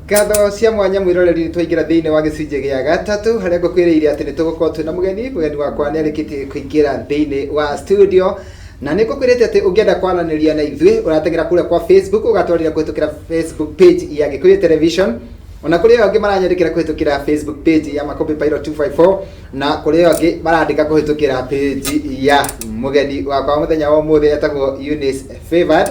Ngatho cia mwanya mwĩroreri, nĩ twaingĩra thĩinĩ wa gĩcunjĩ gĩa gatatũ harĩa ngũkwĩrĩire atĩ nĩ tũgũkorwo twĩna mũgeni. Mũgeni wakwa nĩ arĩkĩtie kũingĩra thĩinĩ wa studio, na nĩ ngũkwĩrĩte atĩ ũngĩenda kwaranĩria na ithuĩ, ũrateng'era kũrĩa kwa Facebook, ũgatwarĩra kũhĩtũkĩra Facebook page ya Gĩkũyũ Television, ona kũrĩ angĩ maranyandĩkĩra kũhĩtũkĩra Facebook page ya Makũmbĩ Pilot 254, na kũrĩ angĩ marandĩka kũhĩtũkĩra page ya mũgeni wakwa wa mũthenya wa ũmũthĩ etagwo Eunice Favored.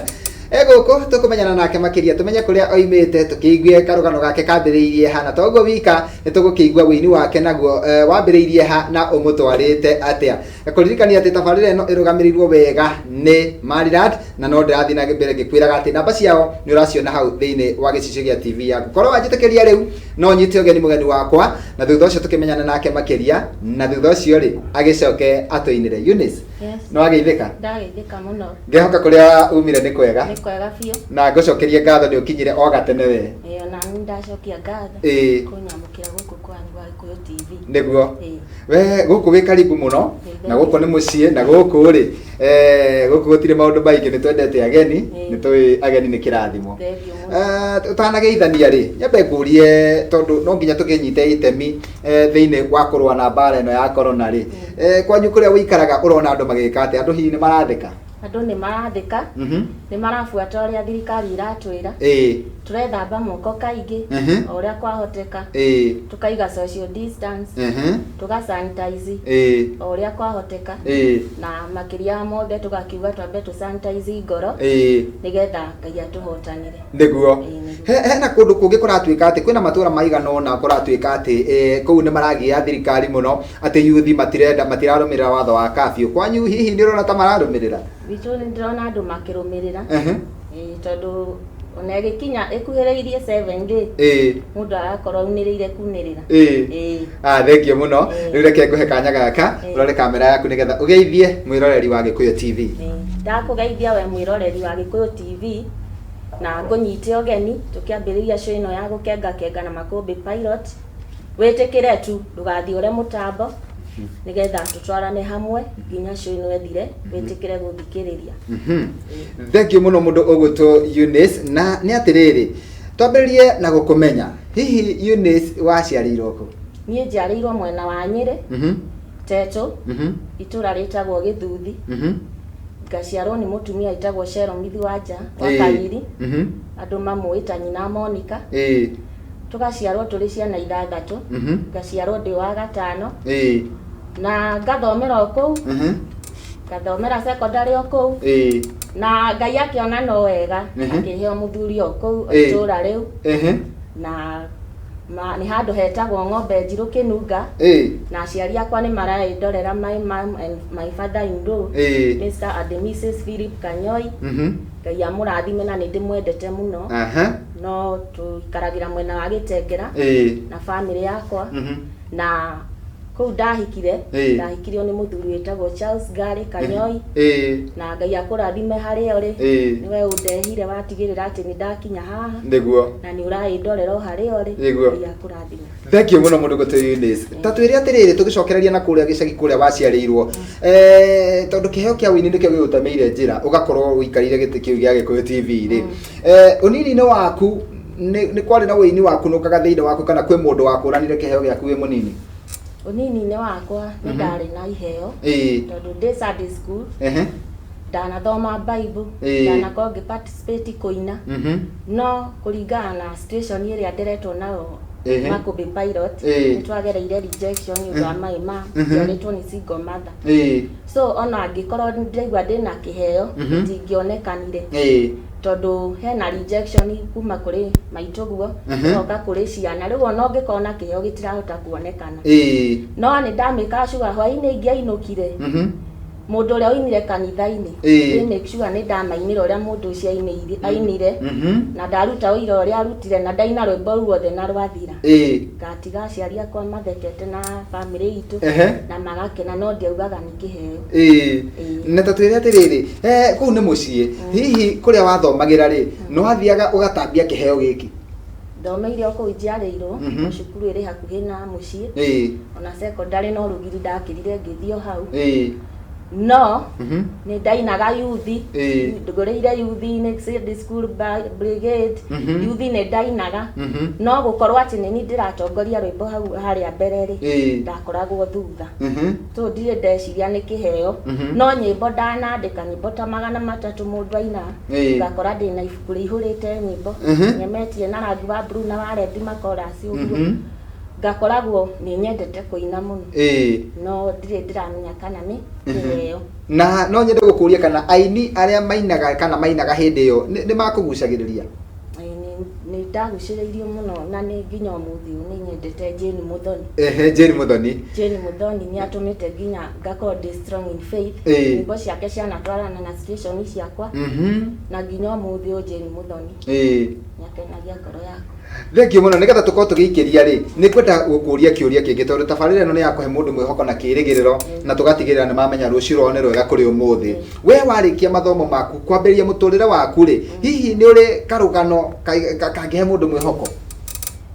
Egũkũ tũkũmenyana nake makĩria, tũmenye kũrĩa oimĩte, tũkĩigue karũgano gake kambĩrĩirie ha, na toguo wika nĩ tũgũkĩigua wĩini wake naguo wambĩrĩirie ha na ũmũtwarĩte atĩa. Kũririkania atĩ tabarĩra ĩno ĩrũgamĩrĩirwo wega nĩ Marirad, na no ndĩrathiĩ na mbere ngĩkwĩraga atĩ namba ciao nĩ ũraciona hau thĩinĩ wa gĩcicio gĩa TV yaku. Korwo wanjĩtĩkĩria rĩu, no nyite ũgeni mũgeni wakwa, na thutha ũcio tũkĩmenyana nake makĩria, na thutha ũcio rĩ, agĩcoke atũinĩre. Eunice? Yes. Nĩ wageithĩka? Ndageithĩka mũno. Ngehoka kũrĩa umire nĩ kwega. Nĩ kwega biũ. Na ngũcokerie ngatho nĩ ũkinyire o gatene we. Ĩĩ, ona niĩ ndacokia ngatho kũnyamũkĩra gũkũ kwanyu gwa Gĩkũyũ TV. Nĩguo. Ĩĩ. We gũkũ wĩ karibu mũno, na gũkũ nĩ mũciĩ, na gũkũ rĩ, gũkũ gũtirĩ maũndũ maingĩ, nĩ twendete ageni. Nĩ tũĩ ageni nĩ kĩrathimo. Thengiũ mũno. Ũtanageithania rĩ, nyambe ngũrie, tondũ no nginya tũkĩnyite itemi thĩinĩ wa kũrũa na mbara ĩno ya corona rĩ, kwanyu kũrĩa ũikaraga ũrona andũ magĩka atĩa? Andũ hihi nĩ marathĩka? Andũ nĩ marathĩka, nĩ marabuata ũrĩa thirikari iratwĩra. Tũrethamba moko kaingĩ o ũrĩa kwahoteka, tũkaiga social distance, tũga sanitize o ũrĩa kwahoteka, na makĩria ya mothe tũgakiuga twambe tũ sanitize ngoro nĩgetha Ngai atũhotanĩre. Nĩguo. Ĩĩ, nĩguo. Hena kũndũ kũngĩ kũratuĩka atĩ kwĩna matũra maigana ũna kũratuĩka atĩ kũu nĩ maragia thirikari mũno atĩ yuthi matirenda, matirarũmĩrĩra watho wa curfew. Kwanyu hihi nĩ ũrona ta mararũmĩrĩra? Gwitũ nĩ ndĩrona andũ makĩrũmĩrĩra. Ĩĩ, tondũ ona ĩgĩkinya ĩkuhĩrĩirie 7 rĩ, mũndũ arakorwo aunĩrĩire kunĩrĩra. Ĩĩ. Ah, thengiũ mũno. Rĩu reke ngũhe kanya gaka, ũrore kamera yaku nĩgetha ũgeithie mwĩroreri wa Gĩkũyũ TV. Ĩĩ. Ndakũgeithia we mwĩroreri wa Gĩkũyũ TV, na ngũnyite ũgeni tũkĩambĩrĩria show ĩno ya gũkengakenga na Makũmbĩ Pilot. Wĩtĩkĩre tu ndũgathiũre mũtambo nĩgetha tũtwarane hamwe nginya show ĩno ĩthire, wĩtĩkĩre gũthikĩrĩria. Thengiũ mũno mũndũ ũgũtwo Eunice, na nĩ atĩrĩrĩ, twambĩrĩrie na gũkũmenya. Hihi Eunice waciarĩirwo kũ? Niĩ njiarĩirwo mwena wa Nyĩrĩ, Tetũ, itũra rĩtagwo Gĩthuthi. Ngaciarwo nĩ mũtumia wĩtagwo Sheromithi Wanja wa Kagiri, andũ mamũĩ ta nyina Monica. Tũgaciarwo tũrĩ ciana ithathatũ, ngaciarwo ndĩ wa gatano, na ngathomera o kũu, ngathomera secondary o kũu, na Ngai akĩona no wega, akĩhe mũthuri o kũu itũra rĩu, na nĩ handũ hetagwo Ng'ombe Njirũ Kĩnunga, na aciari akwa nĩ maraĩndorera, my mom and my father in law, Mr and Mrs Philip Kanyoi. Ngai amũrathime, na nĩ ndĩmwendete mũno. No tũikaragĩra mwena wa Gĩtengera na famĩlĩ yakwa, na kũu ndahikire, ndahikirio nĩ mũthuri wĩtagwo Charles Ngari Kanyoi, na Ngai akũrathime harĩa ũrĩ. Nĩwe ũndehire, watigĩrĩra atĩ nĩ ndakinya haha, na nĩ ũraĩndorera o harĩa ũrĩ. Ngai akũrathime. Thengiũ mũno mũndũ gũtũ Eunice. Ta twĩre atĩrĩrĩ, tũgĩcokereria na kũrĩa gĩcagi kũrĩa waciarĩirwo, tondũ kĩheo kĩa ũini nĩkĩo gĩgũtemeire njĩra ũgakorwo ũikarĩire gĩtĩ kĩu gĩa Gĩkũyũ TV rĩ, ũnini-inĩ waku nĩ kwarĩ na ũini wakunũkaga thĩinĩ waku, kana kwĩ mũndũ wakũranire kĩheo gĩaku wĩ mũnini? Ũnini-inĩ wakwa nĩ ndarĩ na iheo, tondũ ndĩ Sunday school ndanathoma Bible, ndanakorwo ngĩ participate kũina, no kũringana na situation ĩrĩa nderetwo nayo Makũmbĩ Pilot, nĩ twagereire rejection nĩ ũndũ wa my mom, njiarĩtwo nĩ single mother, so ona angĩkorwo ndĩraigua ndĩna kĩheo, ndingĩonekanire, tondũ hena rejection kuma kũrĩ maitũguo, ĩgoka kũrĩ ciana. Rĩu ona ũngĩkorwo na kĩheo, gĩtirahota kuonekana. No nĩ ndamĩkaga sure hwaĩ-inĩ ingĩainũkire, mũndũ ũrĩa ũinire kanitha-inĩ, nĩ make sure nĩ ndamainĩra ũrĩa mũndũ ũcio ainire, na ndaruta ũira ũrĩa arutire, na ndaina rwĩmbo ruothe na rwathira, ngatiga aciari akwa mathekete na bamĩrĩ itũ na magakena, no ndiaugaga nĩ kĩheo. Na ta twĩre atĩrĩrĩ, kũu nĩ mũciĩ, hihi kũrĩa wathomagĩra rĩ, nĩ wathiaga ũgatambia kĩheo gĩkĩ? Thomeire o kũu njiarĩirwo, o cukuru ĩrĩ hakuhĩ na mũciĩ. Ona secondary no rũgiri ndakĩrire ngĩthiĩ o hau. No nĩ ndainaga yuthi, ngũrĩire yuthi-inĩ, Sunday school brigade, yuthi nĩ ndainaga. No gũkorwo atĩ nĩ niĩ ndĩratongoria rwĩmbo hau harĩa mbere rĩ, ndakoragwo thutha. So ndirĩ ndeciria nĩ kĩheo. No nyĩmbo ndanandĩka nyĩmbo ta 300 mũndũ aina, ngakora ndĩna ibuku rĩihũrĩte nyĩmbo, nyemetie na rangi wa blue na wa red makorasi ũguo. Ngakoragwo nĩ nyendete kũina mũno. No ndirĩ ndĩramenya kana nĩ kĩheo. Na no nyende gũkũria kana aini arĩa mainaga kana mainaga hĩndĩ ĩyo nĩ makũgucagĩrĩria? Nĩ ndagucĩrĩirio mũno na nĩ nginya ũmũthĩ ũyũ nĩ nyendete Jane Muthoni. Ehe, Jane Muthoni. Jane Muthoni nĩ atũmĩte nginya ngakorwo ndĩ strong in faith. Nyĩmbo ciake cianatwarana na situation ciakwa. Na nginya ũmũthĩ ũyũ Jane Muthoni nĩakenagia ngoro yakwa. Thengiũ mũno. Nĩgetha tũkorwo tũgĩikĩria rĩ, nĩ ngwenda gũkũria kĩũria kĩngĩ, tondũ tabarĩra ĩno nĩ ya kũhe mũndũ mwĩhoko na kĩĩrĩgĩrĩro, na tũgatigĩrĩra nĩ mamenya rũciũ rwao nĩ rwega kũrĩ ũmũthĩ. We warĩkia mathomo maku, kwambĩrĩria mũtũrĩre waku rĩ, hihi nĩ ũrĩ karũgano kangĩhe mũndũ mwĩhoko?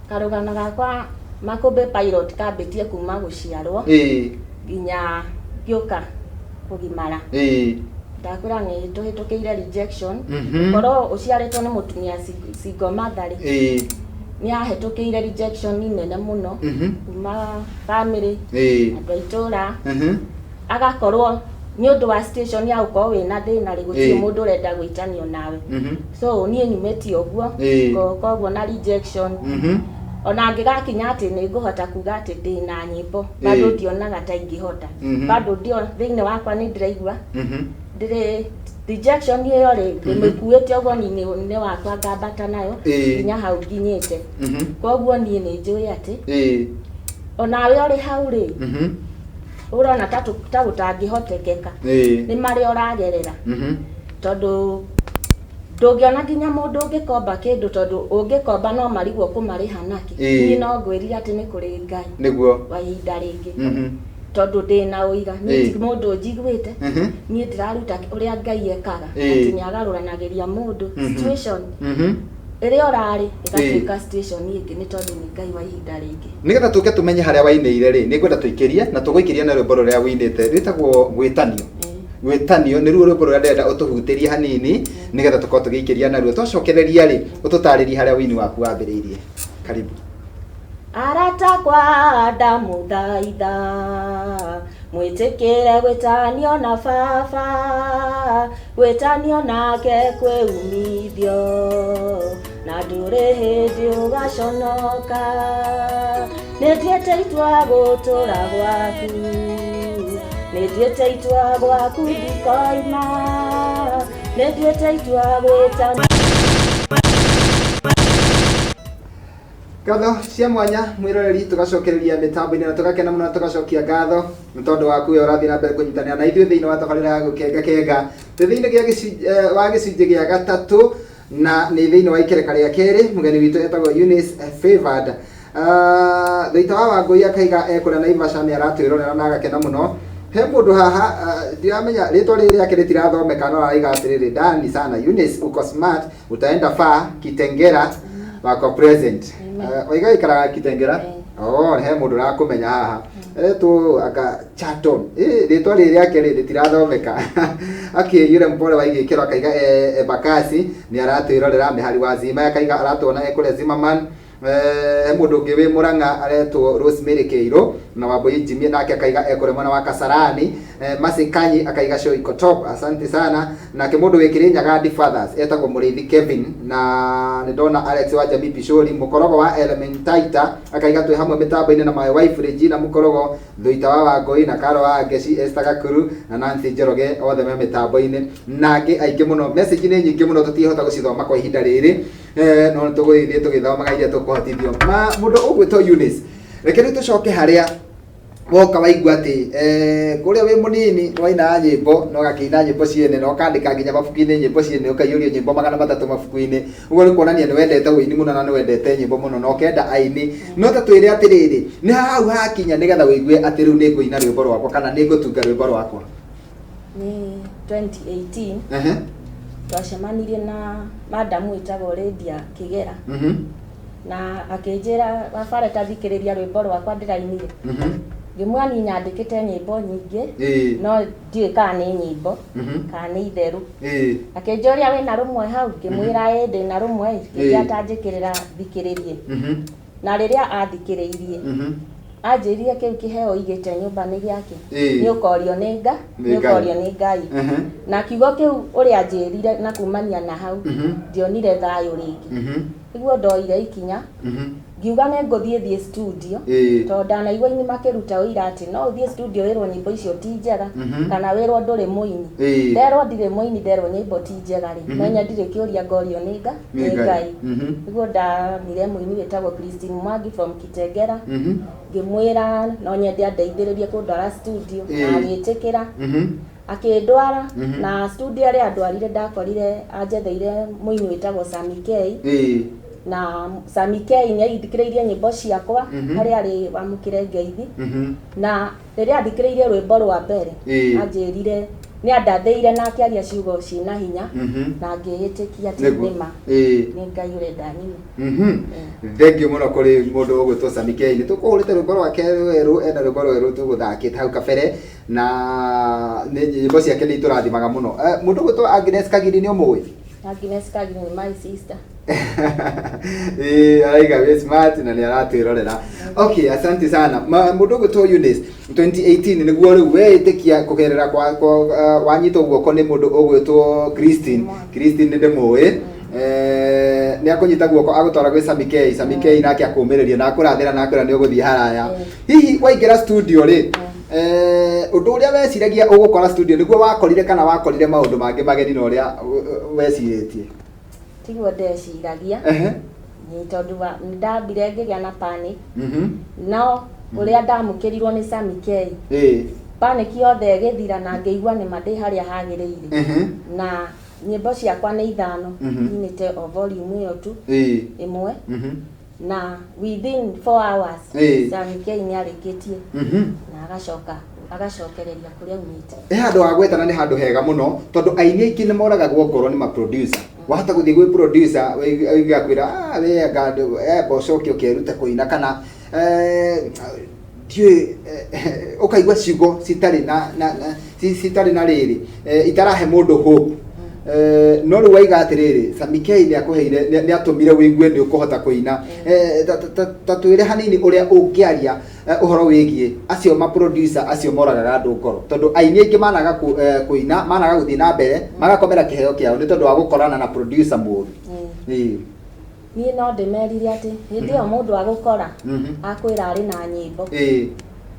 Karũgano gakwa Makũmbĩ Pilot kambĩtie kuma gũciarwo nginya ngĩũka kũgimara. Ndakwĩra nĩ tũhĩtũkĩire rejection. Korwo ũciarĩtwo nĩ mũtumia single mother rĩ, nĩ ahĩtũkĩire rejection nene mũno kuma family, andũ a itũra, agakorwo nĩ ũndũ wa situation ya gũkorwo wĩna thĩna rĩ, gũtirĩ mũndũ ũrenda gwĩtanio nawe. So niĩ nyumĩtie ũguo, ngoka ũguo na rejection. Ona ngĩgakinya atĩ nĩ ngũhota kuga atĩ ndĩna nyĩmbo, bado ndionaga ta ingĩhota. Bado ndio thĩinĩ wakwa nĩ ndĩraigua ndĩrĩ rejection ĩyo rĩ, ndĩmĩkuĩte ũguo nĩ wakwa ngambata nayo nginya hau nginyĩte. Koguo niĩ nĩ njũĩ atĩ onawe ũrĩ hau rĩ, ũrona ta gũtangĩhotekeka, nĩ marĩa ũragerera. Tondũ ndũngĩona nginya mũndũ ũngĩkomba kĩndũ, tondũ ũngĩkomba no marigwo kũmarĩha nakĩ. Niĩ no ngwĩrire atĩ nĩ kũrĩ Ngai wa ihinda rĩngĩ. Tondũ ndĩna ũira, niĩ ti mũndũ njiguĩte, niĩ ndĩraruta ũrĩa Ngai ekaga, atĩ nĩ agarũranagĩria mũndũ situation ĩrĩa ũrarĩ ĩgatuĩka situation ĩngĩ, nĩ tondũ nĩ Ngai wa ihinda rĩngĩ. Nĩgetha tũke tũmenye harĩa wainĩire rĩ, nĩ ngwenda tũikĩrie na tũgũikĩria na rwĩmbo rũrĩa wĩinĩte rwĩtagwo Gwĩtanio. Gwĩtanio nĩruo rwĩmbo rũrĩa ndĩrenda ũtũhutĩrie hanini, nĩgetha tũkorwo tũgĩikĩria naruo. Twacokereria rĩ, ũtũtarĩrie harĩa wĩini waku wambĩrĩirie. Karibu. Arata kwa ndamũthaitha, mwĩtĩkĩre gwĩtanio na baba, gwĩtanio nake kwĩ umithio, na ndũrĩ hĩndĩ ũgaconoka. Nĩ nduĩte itua gũtũra gwaku, nĩ nduĩte itua gwaku ndikoima, nĩ nduĩte itua gwĩtanio. Ngatho cia mwanya mwĩroreri, tũgacokereria mĩtambo-inĩ na tũgakena mũno na tũgacokia ngatho nĩ tondũ waku we ũrathiĩ na mbere kũnyitanĩra na ithuĩ thĩinĩ wa tabarĩra ya Gũkenga Kenga. Twĩ thĩinĩ wa gĩcunjĩ gĩa gatatũ na nĩ thĩinĩ wa ikereka rĩa kerĩ. Mũgeni witũ etagwo Eunice Favored. Thũita wa Wangũi akaiga ekũrĩa Naivasha, nĩ aratwĩrorera na agakena mũno. He mũndũ haha, ndiramenya rĩtwa rĩrĩ rĩake rĩtirathomeka, no araiga atĩrĩrĩ, ndani sana Eunice, uko smart, utaenda far, Kitengela wako present. Waiga ikaraga Kitengela? Oh, he mũndũ ũrakũmenya haha aretwo anga Chaton. Rĩtwa rĩrĩ rĩake rĩ rĩtirathomeka. Okay, yule mpole wa igĩkĩro akaiga Embakasi nĩ aratwĩrorera. Mĩhari wa Zima akaiga aratuona ekũrĩa Zimmerman. He mũndũ ũngĩ wĩ Mũrang'a aretwo Rosemary Kĩirũ, na Wambui Jimmy nake akaiga ekũrĩa mwena wa Kasarani. Masikanyi akaiga show iko top, asante sana. Nake mũndũ wĩ Kĩrĩnyaga Ndi Fathers etagwo Mũrĩithi Kevin, na nĩ ndona Alex wa Jamii Pishori Mũkorogo wa Elementaita akaiga twĩ hamwe mĩtambo-inĩ na my wife Regina Mũkorogo, Thuita wa Wangũi na Karo wa Ngeci, Esther Gakuru na Nancy Njoroge, othe me mĩtambo-inĩ, na angĩ aingĩ mũno. Message nĩ nyingĩ mũno, tũtingĩhota gũcithoma kwa ihinda rĩrĩ, no nĩ tũgũgĩthiĩ tũgĩthomaga iria tũkũhotithio. Ma mũndũ ũgwĩtwo Eunice, reke rĩu tũcoke harĩa woka waigua atĩ kũrĩa wĩ mũnini nĩ wainaga nyĩmbo na ũgakĩina nyĩmbo ciene na ũkandĩka nginya mabuku-inĩ nyĩmbo ciene, ũkaiyũria nyĩmbo 300 mabuku-inĩ. Ũguo nĩ kuonania nĩ wendete ũini mũno na nĩ wendete nyĩmbo mũno na ũkenda aini. No ta twĩre atĩrĩrĩ, nĩ hau hakinya nĩgetha ũigue atĩ rĩu nĩ ngũina rwĩmbo rwakwa kana nĩ ngũtunga rwĩmbo rwakwa? Nĩ 2018 twacemanirie na madamu wĩtagwo Lydia Kĩgera, na akĩnjĩra wabare ta thikĩrĩria rwĩmbo rwakwa ndĩrainire. Ngĩmwĩra niĩ nyandĩkĩte nyĩmbo nyingĩ, no ndiũĩ kana nĩ nyĩmbo kana nĩ itherũ. Akĩnjũria wĩna rũmwe hau, ngĩmwĩra ĩĩ ndĩna rũmwe, ngĩnjĩra tanjĩkĩrĩra thikĩrĩrie. Na rĩrĩa athikĩrĩirie, anjĩrire kĩu kĩheo ũigĩte nyũmba nĩ gĩake, nĩ ũkorio nĩ Ngai, nĩ ũkorio nĩ Ngai. Na kiugo kĩu ũrĩa anjĩrire na kumania na hau, ndionire thayũ rĩngĩ. Nĩguo ndoire ikinya, ngiuga nĩ ngũthiĩ thiĩ studio, tondũ ndanaigua aini makĩruta ũira atĩ no ũthiĩ studio wĩrwo nyĩmbo icio ti njega, kana wĩrwo ndũrĩ mũini. Nderwo ndirĩ mũini, nderwo nyĩmbo ti njega rĩ, menye ndirĩ kĩũria ngorio nĩ nĩ Ngai. Nĩguo ndonire mũini wĩtagwo Christine Mwangi from Kitengela, ngĩmwĩra no nyende andeithĩrĩrie kũndwara studio, na agĩtĩkĩra. Akĩndwara, na studio ĩrĩa andwarire ndakorire anjetheire mũini wĩtagwo Sammy K. Na Sammy K nĩ athikĩrĩirie nyĩmbo ciakwa, harĩa arĩ wamũkĩre ngeithi. Na rĩrĩa athikĩrĩirie rwĩmbo rwa mbere, anjĩrire nĩ andathĩire na akĩaria ciugo ciĩna hinya, na ngĩĩtĩkia atĩ nĩma nĩ Ngai ũrenda nyine. Thank you mũno kũrĩ mũndũ ũgwĩtwo Sammy K. Nĩ tũkũhũrĩte rwĩmbo rwake rwerũ, ena rwĩmbo rwerũ tũgũthakĩte hau kabere, na nyĩmbo ciake nĩ itũrathimaga mũno. Mũndũ ũgwĩtwo Agnes Kagiri nĩ ũmũĩ? Agnes Kagiri nĩ my sister. Araiga wĩ smart na nĩ aratwĩrorera. Okay, asante sana. Mũndũ ũgwĩtwo Eunice, 2018 nĩguo rĩu weĩtĩkia kũgerera kwa wanyitwo guoko nĩ mũndũ ũgwĩtwo Christine. Christine nĩ ndĩmũĩ. Nĩ akũnyita guoko agũtwara gwĩ Sammy K. Sammy K nake akũmĩrĩria na akũrathĩra na akwĩra nĩ ũgũthiĩ haraya. Hihi waingĩra studio rĩ, ũndũ ũrĩa weciragia ũgũkora studio nĩguo wakorire kana wakorire maũndũ mangĩ mageni na ũrĩa wecirĩtie? Tiguo ndeciragia. Nĩ tondũ nĩ ndambire ngĩgĩa na panic. No ũrĩa ndamũkĩrirwo nĩ Sammy K. Panic yothe ĩgĩthira na ngĩigua nĩ ma ndĩ harĩa hagĩrĩire. Na nyĩmbo ciakwa nĩ ithano, nyinĩte o volume ĩyo tu ĩmwe. Na within 4 hours Sammy K nĩ arĩkĩtie na agacoka agacokereria kũrĩa aumĩte. He handũ ha gwetana nĩ handũ hega mũno tondũ aini aingĩ nĩ moragagwo ngoro nĩ ma-producer. Wahota gũthiĩ gwĩ producer ũigue akwĩra we anga amba ũcoke ũkerute kũina kana ndiũĩ, ũkaigua ciugo citarĩ na na na citarĩ na rĩrĩ, itarahe mũndũ hope. No rĩu waiga atĩrĩrĩ, Sammy K nĩ akũheire, nĩ atũmire ũigue nĩ ũkũhota kũina. Ta twĩre hanini ũrĩa ũngĩaria ũhoro wĩgiĩ acio ma-producer acio moragaga andũ ngoro, tondũ aini aingĩ managa kũina, managa gũthiĩ na mbere, magakomera kĩheo kĩao nĩ tondũ wa gũkorana na producer mũũru. Niĩ no ndĩmerire atĩ hĩndĩ ĩyo mũndũ agũkora akwĩra arĩ na nyĩmbo.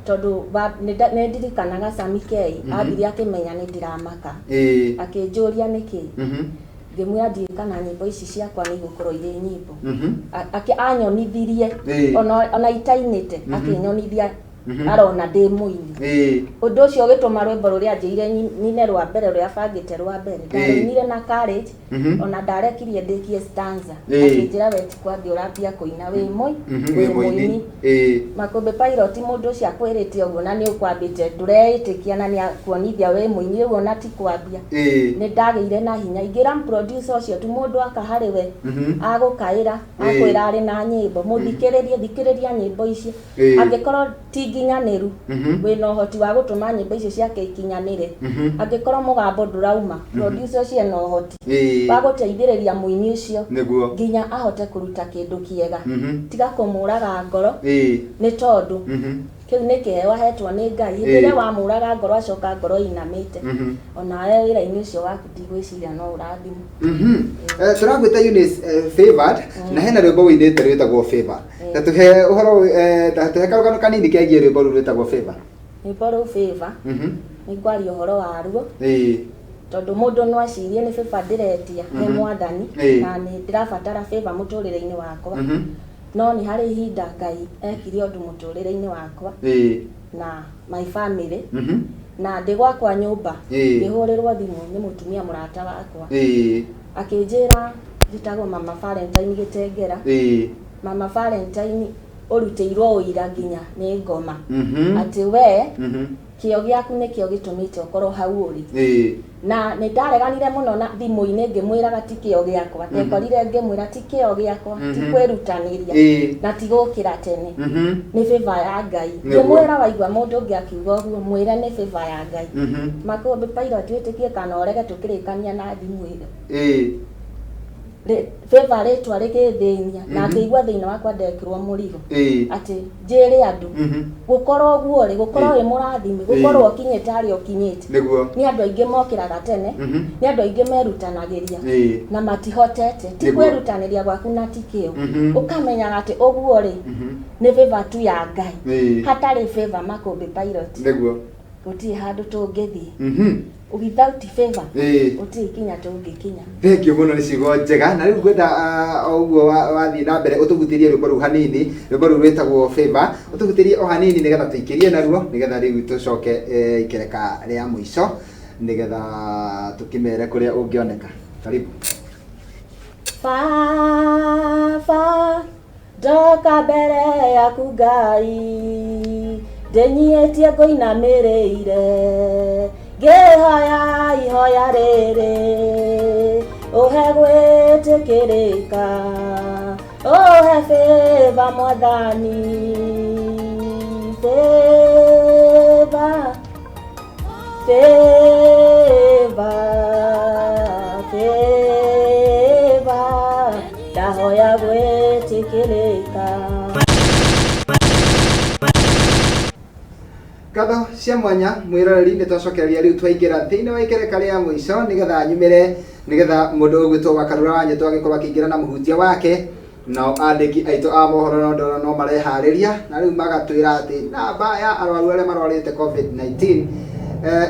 Tondũ nĩ ndirikanaga Sammy K ambire akĩmenya nĩ ndĩramaka. Akĩnjũria nĩkĩ. Ngĩmwĩra ndiũĩ kana nyĩmbo ici ciakwa nĩ igũkorwo irĩ nyĩmbo. Anyonithirie ona itainĩte, akĩnyonithia arona ndĩ mũini. Ũndũ ũcio ũgĩtũma rwĩmbo rũrĩa anjĩire nyine rwa mbere, rũrĩa bangĩte rwa mbere, ndarũinire na courage, ona ndarekirie ndĩkie stanza. Akĩnjĩra we ti kwambia ũrambia kũina, wĩ wĩ mũini. Makũmbĩ Pilot mũndũ ũcio akwĩrĩte ũguo na nĩ ũkwambĩte ndũreĩtĩkia na nĩ akuonithia wĩ mũini, rĩu ona ti kwambia. Nĩ ndagĩire na hinya, ingĩra producer ũcio tu mũndũ aka harĩ we, agũkaĩra, akwĩra arĩ na nyĩmbo, mũthikĩrĩrie, thikĩrĩria nyĩmbo icio. Angĩkorwo ti nginyanĩru, wĩna ũhoti wa gũtũma nyĩmbo icio ciake ikinyanĩre. Angĩkorwo mũgambo ndũrauma, producer ũcio ena ũhoti wa gũteithĩrĩria mũini ũcio nginya ahote kũruta kĩndũ kĩega. Tiga kũmũraga ngoro, nĩ tondũ kĩu nĩ kĩheo ahetwo nĩ Ngai. Hĩndĩ ĩrĩa wamũraga ngoro acoka ngoro ĩinamĩte, onawe wĩra-inĩ ũcio waku ndigwĩciria no ũrathimwo. Tũragwĩta Eunice Favored, na hena rwĩmbo wĩinĩte rwĩtagwo Favor. Ta tũhe ũhoro, ta tũhe karũgano kanini kegiĩ rwĩmbo rũu rwĩtagwo Favor. Rwĩmbo rũu Favor, nĩ ngwaria ũhoro waruo. Tondũ mũndũ no acirie nĩ favor ndĩretia he mwathani, na nĩ ndĩrabatara favor mũtũrĩre-inĩ wakwa. No nĩ harĩ ihinda Ngai ekire ũndũ mũtũrĩre-inĩ wakwa na my family. Na ndĩ gwakwa nyũmba, ngĩhũrĩrwo thimũ nĩ mũtumia mũrata wakwa. Akĩnjĩra njĩtagwo Mama Valentine Gĩtengera. Mama Valentine Ũrutĩirwo ũira nginya nĩ ngoma atĩ we kĩo gĩaku nĩkĩo gĩtũmĩte ũkorwo hau ũrĩ. Na nĩ ndareganire mũno na thimũ-inĩ ngĩmwĩraga ti kĩo gĩakwa. Ndekorire ngĩmwĩra ti kĩo gĩakwa, ti kwĩrutanĩria na ti gũkĩra tene, nĩ favor ya Ngai. Ngĩmwĩra waigua mũndũ ũngĩ akiuga ũguo, mwĩre nĩ favor ya Ngai. Makũmbĩ Pilot, wĩtĩkie kana ũrege, tũkĩrĩkania na thimũ ĩyo. Favor rĩtwa rĩgĩthĩnia na ngĩigua thĩinĩ wakwa ndekĩrwo mũrigo atĩ njĩre andũ gũkorwo ũguo rĩ, gũkorwo wĩ mũrathime, gũkorwo ũkinyĩte harĩa ũkinyĩte, nĩ andũ aingĩ mokĩraga tene, nĩ andũ aingĩ merutanagĩria na matihotete. Ti kwĩrutanĩria gwaku na ti kĩo. Ũkamenyaga atĩ ũguo rĩ, nĩ favor tu ya Ngai. Hatarĩ favor, Makũmbĩ Pilot, gũtirĩ handũ tũngĩthiĩ. Without favor, gũtirĩ ikinya tũngĩkinya. Thengiũ mũno nĩ ciugo njega. Na rĩu ngwenda o ũguo wathiĩ na mbere ũtũgutĩrie rwĩmbo rũu hanini, rwĩmbo rũu rwĩtagwo Favor, ũtũgutĩrie o hanini nĩgetha tũikĩrie naruo, nĩgetha rĩu tũcoke ikereka rĩa mũico, nĩgetha tũkĩmere kũrĩa ũngĩoneka. Karibu. Baba, ndoka mbere yaku Ngai, ndĩnyiĩtie, ngũinamĩrĩire, ngĩhoya ihoya rĩrĩ, ũhe gwĩtĩkĩrĩka, ũhe favor Mwathani, favor, favor, favor, ndahoya gwĩtĩkĩrĩka. Ngatho cia mwanya mwĩroreri, nĩ twacokereria rĩu twaingĩra thĩinĩ wa ikereka rĩa mũico, nĩgetha nyumĩre, nĩgetha mũndũ ũgwĩtwo Wakarura wa Nyĩtũ agĩkorwo akĩingĩra na mũhunjia wake. Nao andĩki aitũ a mohoro no ndona no mareharĩria na rĩu magatwĩra atĩ namba ya arwaru arĩa marwarĩte COVID-19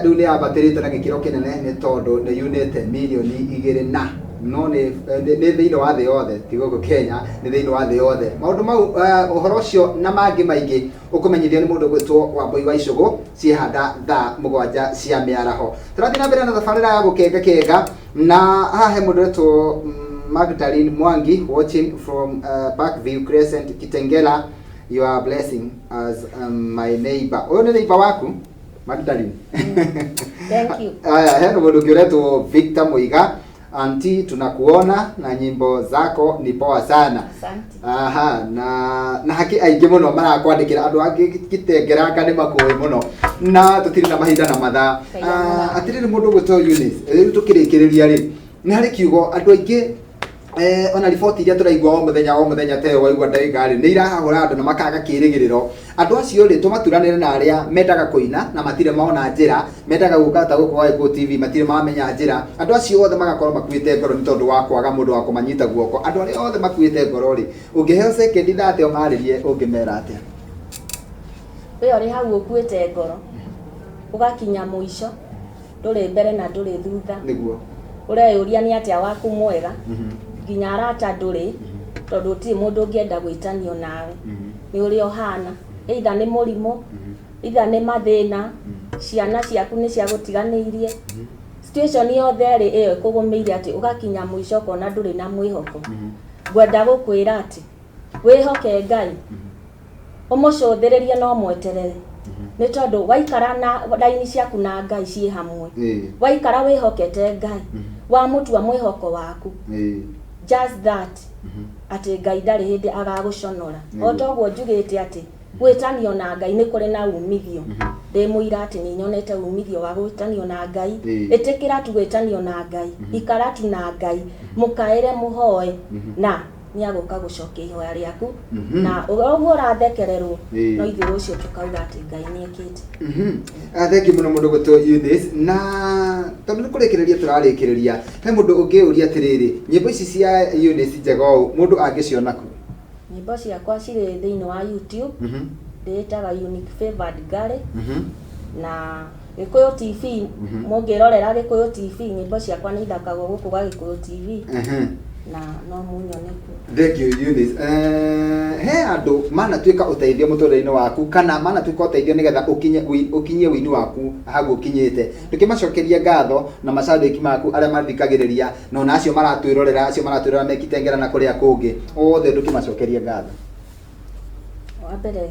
rĩu nĩ yambatĩrĩte na gĩkĩro kĩnene, nĩ tondũ nĩ yunĩte 2 mirioni na no nĩ thĩinĩ wa thĩ yothe, ti gũkũ Kenya, nĩ thĩinĩ wa thĩ yothe. Maũndũ mau, ũhoro ũcio na mangĩ maingĩ ũkũmenyithio nĩ mũndũ gwĩtwo Wambui wa Icũgũ ciĩhanda thaa 7 cia mĩaraho. Tũrathiĩ na mbere na tabarĩra ya gũkenga kenga, na haha he mũndũ wetwo Magdalene Mwangi, watching from Parkview Crescent, Kitengela. You are blessing as my neighbor. Ũyũ nĩ neighbor waku, Magdalene? Thank you. Aya, hena mũndũ ũngĩ ũretwo Victor Muiga, "Anti, tunakuona na nyimbo zako ni poa sana." Asante. Aha, na haki aingĩ mũno marakwandĩkĩra, andũ angĩ Gĩtengeranga nĩ makũĩ mũno, na tũtirĩ na mahinda na mathaa. Ngai. Ah, atĩrĩrĩ, mũndũ ũgwĩtwo Eunice, rĩu tũkĩrĩkĩrĩria rĩ, nĩ harĩ kiugo andũ aingĩ ona riboti iria tũraigua o mũthenya o mũthenya teyo waigua ndagĩka rĩ, nĩ irahahũra andũ na makaga kĩrĩgĩrĩro. Andũ acio rĩ, tũmaturanĩre na arĩa mendaga kũina na matirĩ mona njĩra, mendaga gũka ta gũkũ gwa Gĩkũyũ TV, matirĩ mamenya njĩra. Andũ acio othe magakorwo makuĩte ngoro nĩ tondũ wa kwaga mũndũ wa kũmanyita guoko. Andũ arĩa othe makuĩte ngoro rĩ, ũngĩheo sekendi 30 ũmarĩrie, ũngĩmera atĩa? We ũrĩ hau ũkuĩte ngoro, ũgakinya mũico, ndũrĩ mbere na ndũrĩ thutha, ũreyũria nĩ atĩa waku mwega, nginya arata ndũrĩ, tondũ gũtirĩ mũndũ ũngĩenda gwĩtanio nawe nĩ ũrĩa ũhana, either nĩ mũrimũ, either nĩ mathĩna, ciana ciaku nĩ ciagũtiganĩirie, situation yothe rĩ ĩyo ĩkũgũmĩire atĩ ũgakinya mũico ũkona ndũrĩ na mwĩhoko. Ngwenda gũkwĩra atĩ wĩhoke Ngai, ũmũcũthĩrĩrie no mweterere, nĩ tondũ waikara na raini ciaku na Ngai ciĩ hamwe, waikara wĩhokete Ngai, wamũtua mwĩhoko waku, just that atĩ Ngai ndarĩ hĩndĩ agagũconora. O toguo njugĩte atĩ gwĩtanio na Ngai nĩ kũrĩ na umithio, ndĩ mũira atĩ nĩ nyonete umithio wa gwĩtanio na Ngai. Ĩtĩkĩra tu gwĩtanio na Ngai, ikara tu na Ngai, mũkaĩre, mũhoe, na nĩ agũka gũcokia ihoya rĩaku. Na ũguo ũrathekererwo, no ithuĩ rũciũ tũkauga atĩ Ngai nĩ ekĩte. Ah, thank you mũno mũndũ gwĩtwo Eunice. Na tondũ nĩ kũrĩkĩrĩria tũrarĩkĩrĩria, he mũndũ ũngĩũria atĩrĩrĩ, nyĩmbo ici cia Eunice njega ũũ, mũndũ angĩciona kũ? Nyĩmbo ciakwa cirĩ thĩinĩ wa YouTube, ndĩĩtaga Unique Favored Girl, na Gĩkũyũ TV. Mũngĩrorera Gĩkũyũ TV, nyĩmbo ciakwa nĩ ithakagwo gũkũ gwa Gĩkũyũ TV, na no munyone kuo. Thank you, Eunice. He andũ manatuĩka ũteithio mũtũrĩre-inĩ waku, kana manatuĩka ũteithio nĩgetha ũkinyie wĩini waku hau ũkinyĩte? Ndũkĩmacokerie ngatho na macambĩki maku arĩa mathikagĩrĩria, na ona acio maratwĩrorera, acio maratwĩrorera me Kitengela na kũrĩa kũngĩ othe, ndũkĩmacokerie ngatho. Wa mbere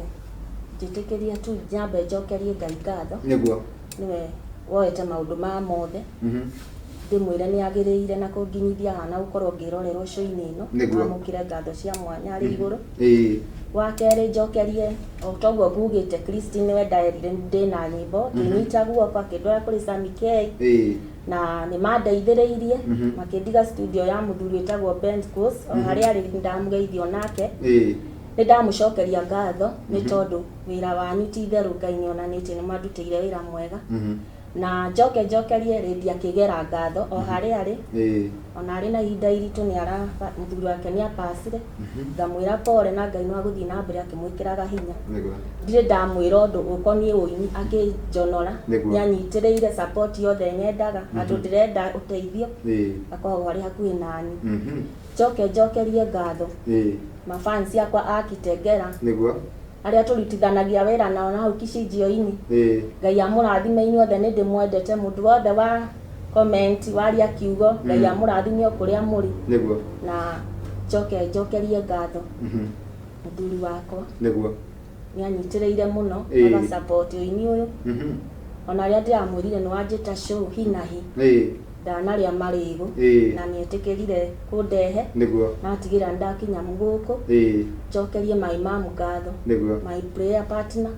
njĩtĩkĩrie tu nyambe njokerie Ngai ngatho. Nĩguo. Nĩwe woete maũndũ maya mothe. Ndĩmwĩre nĩ agĩrĩire na kũnginyithia haha na gũkorwo ngĩrorerwo show-inĩ ĩno. Nĩguo. Amũkĩre ngatho cia mwanya arĩ igũrũ. Ĩĩ. Wa kerĩ njokerie o toguo ngugĩte Christine nĩwe ndaerire ndĩna nyĩmbo, akĩnyita guoko akĩndwara kũrĩ Sammy K. Ĩĩ. Na nĩ mandeithĩrĩirie makĩndiga studio ya mũthuri wĩtagwo Ben Kos, o harĩa arĩ nĩndamũgeithia onake. Ĩĩ. Nĩ ndamũcokeria ngatho nĩ tondũ wĩra wanyu ti itherũ Ngai nĩ onanĩtie nĩ mwandutĩire wĩra mwega. Na njoke njokerie Lydia Kĩgera ngatho o harĩa arĩ. Ĩĩ. Ona arĩ na ihinda iritũ nĩ ara mũthuri wake nĩ apacire. Ngamwĩra pole na Ngai no agũthiĩ na mbere akĩmwĩkĩraga hinya. Nĩguo. Ndirĩ ndamwĩra ũndũ ũkoniĩ ũini akĩnjonora. Nĩguo. Nĩ anyitĩrĩire support yothe nyendaga, handũ ndĩrenda ũteithio. Ĩĩ. Akoragwo arĩ hakuhĩ nani. Njoke njokerie ngatho. Ĩĩ. Mafans akwa a Kitengela. Nĩguo. Arĩa tũrutithanagia wĩra nao na hau kichinjio-inĩ. Ĩĩ. Ngai amũrathime inyuothe, nĩ ndĩmwendete. Mũndũ wothe wa comment waria kiugo, Ngai amũrathime o kũrĩa mũrĩ. Nĩguo. Na njoke njokerie ngatho mũthuri wakwa. Nĩguo. Nĩ anyitĩrĩire mũno, Ĩĩ. aga support ũini ũyũ. Ona arĩa ndĩramwĩrire nĩ wanjĩta show hi na hi. Ĩĩ. Ndanarĩa marĩgũ. Ĩĩ. Na nĩ etĩkĩrire kũndehe. Nĩguo. Na atigĩra ndakinya gũkũ. Ĩĩ. Njokerie my mom ngatho. Nĩguo. My prayer partner.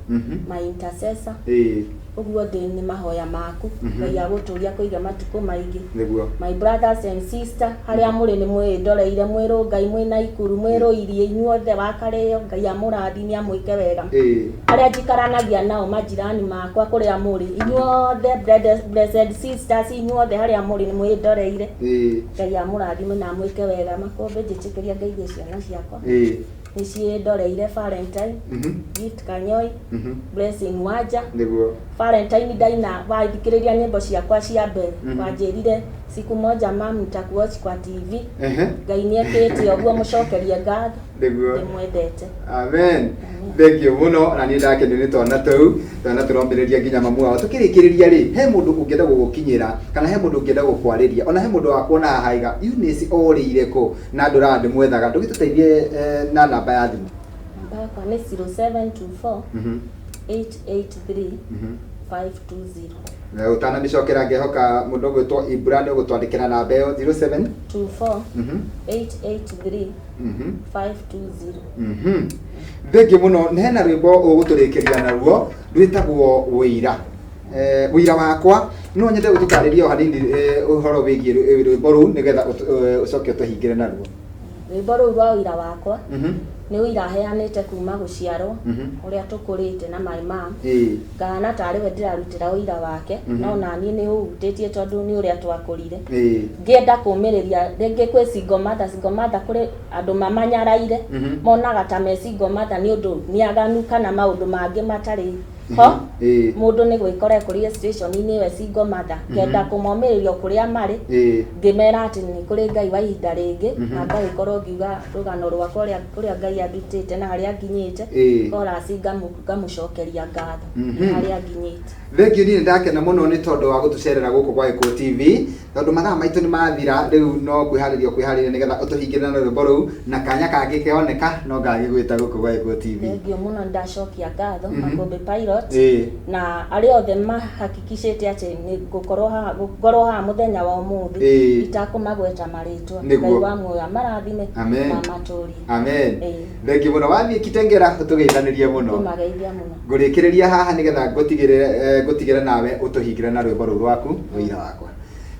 My intercessor. Ĩĩ. Ũguo ndĩ nĩ mahoya maku. Ngai agũtũria kũiga matukũ maingĩ. Nĩguo. My brothers and sister, harĩa mũrĩ nĩ mwĩndoreire, mwĩrũngai, mwĩ Naikuru, mwĩrũirie, inyuothe wa Karĩo, Ngai amũrathime amwĩke wega. Ĩĩ. Arĩa njikaranagia nao majirani makwa kũrĩa mũrĩ, inyuothe blessed sisters, inyuothe harĩa mũrĩ nĩ mwĩndoreire. Ĩĩ. Ngai amũrathime na amwĩke wega. Makũmbĩ njĩtĩkĩria ngeithie ciana ciakwa. Ĩĩ. Nĩ ciĩndoreire Valentine, Gift Kanyoi, Blessing Wanja. Nĩguo. Valentine ndaina wathikĩrĩria nyĩmbo ciakwa cia mbere, wanjĩrire siku moja mam nitakuwatch kwa TV. Ngai nĩekĩte ũguo, mũcokerie ngatho. Nĩguo. Ndĩmwendete. Amen. Thank you mũno na niĩ ndakenio nĩ twana tũu, twana tũrombĩrĩria nginya mamu wao. Tũkĩrĩkĩrĩria rĩ, he mũndũ ũngĩenda gũgũkinyĩra kana he mũndũ ũngĩenda gũkwarĩria, ona he mũndũ wakuona haha aiga Eunice orĩire kũ na ndũraga ndĩmwethaga, ndũgĩtũteithie na namba ya thimũ. Namba yakwa nĩ 0724 883 520. Na ũtanamĩcokera ngehoka mũndũ ũgwĩtwo Ibra nĩ ũgũtwandĩkĩra namba ĩyo 07 24 883 520. Thengiũ mũno. Nĩ hena rwĩmbo ũgũtũrĩkĩria naruo rwĩtagwo Wĩira. Wĩira wakwa, no nyende ũtũtarĩrie o hanini ũhoro wĩgiĩ rwĩmbo rũu nĩgetha ũcoke ũtũhingĩre naruo. Rwĩmbo rũu rwa Wĩira wakwa nĩ wĩira heanĩte kuma gũciarwo, ũrĩa tũkũrĩte na my mom. Ĩĩ. Ngahana tarĩ we ndĩrarutĩra ũira wake, no naniĩ nĩ ũhutĩtie tondũ nĩ ũrĩa twakũrire. Ĩĩ. Ngĩenda kũmĩrĩria rĩngĩ kwĩ single mother, single mother kũrĩ andũ mamanyaraire, monaga ta me single mother nĩ ũndũ nĩ aganu kana maũndũ mangĩ matarĩ ho. Ĩĩ. Mũndũ nĩ gwĩkora ekũrire situation-inĩ ĩyo single mother, ngenda kũmomĩrĩria o kũrĩa marĩ, Ĩĩ. ngĩmera atĩ nĩ kũrĩ Ngai wa ihinda rĩngĩ, na ngagĩkorwo ngiuga rũgano rwakwa ũrĩa Ngai andutĩte na harĩa nginyĩte. Ĩĩ. Chorus ngamũcokeria ngatho harĩa nginyĩte. Thengiũ, niĩ nĩndakena mũno nĩ tondũ wa gũtũcerera gũkũ gwa Gĩkũyũ TV, tondũ mathaa maitũ nĩ mathira rĩu no kwĩharĩria kwĩharĩria nĩgetha ũtũhingĩre na rwĩmbo rũu, na kanya kangĩ keoneka no ngagĩgwĩta gũkũ gwa Gĩkũyũ TV. Thengiũ mũno, nĩndacokia ngatho Makũmbĩ Pilot Ĩĩ. na arĩa othe mahakikicĩte atĩ nĩ ngũkorwo haha, ngorwo haha mũthenya wa ũmũthĩ. Ĩĩ. Itakũmagweta marĩtwa. Nĩguo. Ngai wa muoyo amarathime Amen. na amatũrie. Amen. Ĩĩ. Thengiũ mũno, wathiĩ Kitengela ũtũgeithanĩrie mũno. Ngũmageithia mũno. Ngũrĩkĩrĩria haha nĩgetha ngũtigĩre nawe ũtũhingĩre na rwĩmbo rũu rwaku Wĩira wakwa.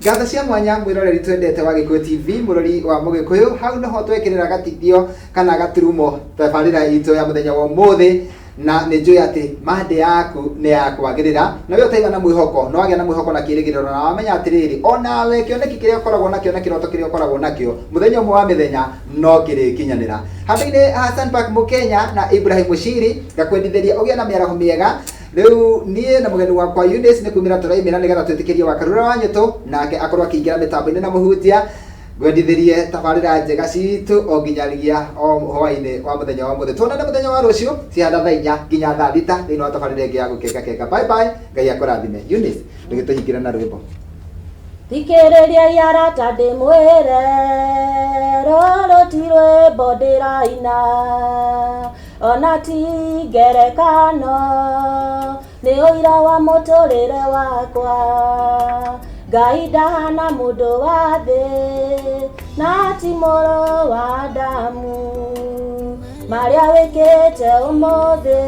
Ngatho cia mwanya mwĩroreri twendete wa Gĩkũyũ TV, mũrori wa Mũgĩkũyũ, hau noho twekĩrĩra gatithio kana gaturumo tabarĩra itũ ya mũthenya wa ũmũthĩ, na nĩ njũĩ atĩ mande yaku nĩ ya kwagĩrĩra, na we ũtaiga na mwĩhoko, no wagĩa na mwĩhoko na kĩĩrĩgĩrĩro, na wamenya atĩrĩrĩ, onawe kĩoneki kĩrĩa ũkoragwo nakĩo na kĩroto kĩrĩa ũkoragwo nakĩo mũthenya ũmwe wa mĩthenya no kĩrĩkinyanĩra. Handũ-inĩ ha Sanpark Mũkenya na Ibrahim Mũciri, ngakwendithĩria ũgĩe na mĩaraho mĩega. Rĩu niĩ na mũgeni wakwa Eunice nĩ kumĩra tũraimĩra nĩgetha twĩtĩkĩrie wa Karura wa Nyũtũ nake akorwo akĩingĩra mĩtambo-inĩ na mũhunjia. Ngwendithĩrie tabarĩra njega citũ o nginyagia o hwaĩ-inĩ wa mũthenya wa ũmũthĩ. Tuonane mũthenya wa rũciũ cihana thaa 4 nginya thaa 6 thĩinĩ wa tabarĩra ĩngĩ ya Gũkenga Kenga. Bye bye, Ngai akũrathime. Eunice, ndũgĩtũhingĩre na rwĩmbo. Thikĩrĩriai arata ndĩmwĩre, rũrũ ti rwĩmbo ndĩraina. Ona ti ngerekano, nĩ ũira wa mũtũrĩre wakwa. Ngai ndahana mũndũ wa thĩ, na ti mũrũ wa Adamu. Marĩa wĩkĩte ũmũthĩ,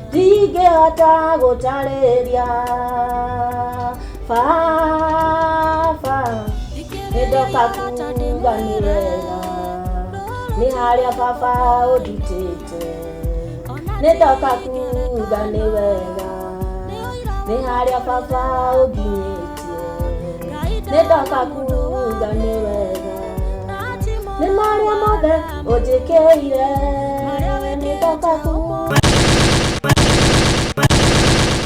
ndingĩhota gũtarĩria. Baba, nĩndoka kuga nĩ wega, nĩ harĩa baba ũndutĩte. Nĩndoka kuga nĩ wega, nĩ harĩa baba ũnginyĩtie. Nĩndoka kuga nĩ wega, nĩ marĩa mothe ũnjĩkĩire. Nĩndoka kuga.